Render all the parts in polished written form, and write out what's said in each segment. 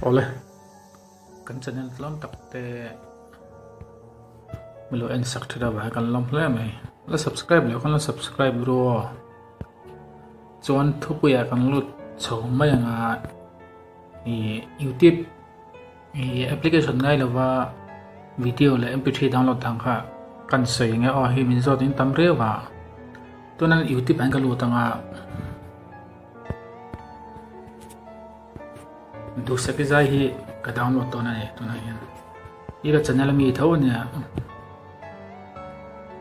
Awle, kan channel tlawm tak te milo en sak thin avang hian kan lawm hle mai. La subscribe loh khan la subscribe ru aw. Chuan thupuiah kan lut chho mai ang a, ih youtube ih application ngai lova video leh mp3 download dan kha kan sawi nge aw hei min zawt in tam riau a. Tuna youtube ah hian ka lut ang a. Duhsaki zai hi ka download dawn a ni tunah hian i ka channel ami tho a nia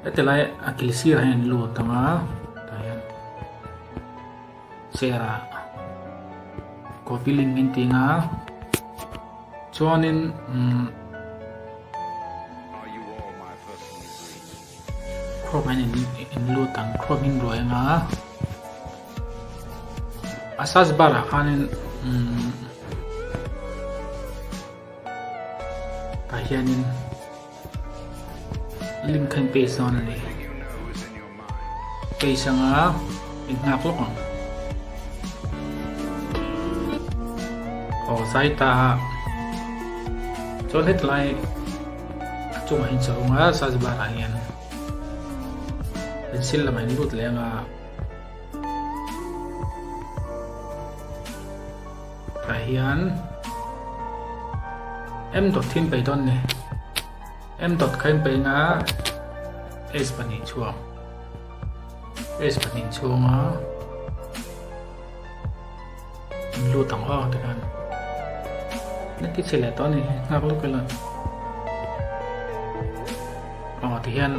heti lai a kil sirah hian an lut ang a tah hian chair ah copy link in tih ang a chuanin umm Chrome hian in lut ang Chrome hi in ruai ang a a search bar ah khanin umm tah hianin link kha in paste dawn a ni paste ang a in nghak lawk ang aw zai ta a chuan hetlai a chungah hian chho ang a search bar ah hian pencil lamah in lut leh ang a tah hian m dot hi an paih dawn a ni m dot kha in paih ang a s pahnih chhuak s pahnih chhunga in lut ang aw tikhan na ti chhe leh tawh a ni nghak lawk ila aw tihian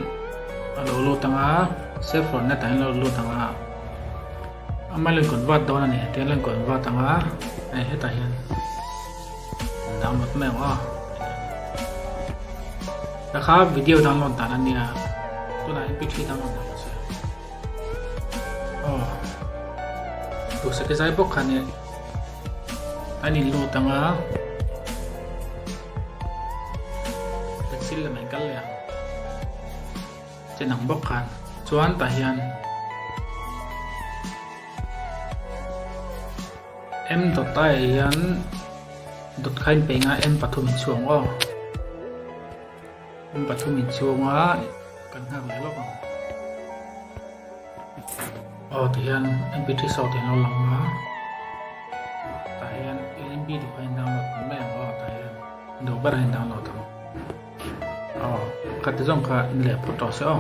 a lo lut ang a save for net ah hian a lo lut ang a amah lo in convert dawn a ni tihian a lo in convert ang a hei hetah hian download mai ang aw ta kha video download dan a nia tunah mp3 download dan a sia. Aw duhsak i zai bawk kha nia an in lut ang a pencil lam in kal leh ang chen ang bawk khan chuan tah hian m dot ah hian dot kha in peih ang a m pathum in chhuak ang aw. M pathum in chhunga kan nghak leh lawk ang. Aw ti hian mp3 sound hi an lo lang a. Tah hian mp duh kha in download mai ang aw tah hian duh ber a in download ang. Aw kha ti zawng kha in leh phawt tawh se aw.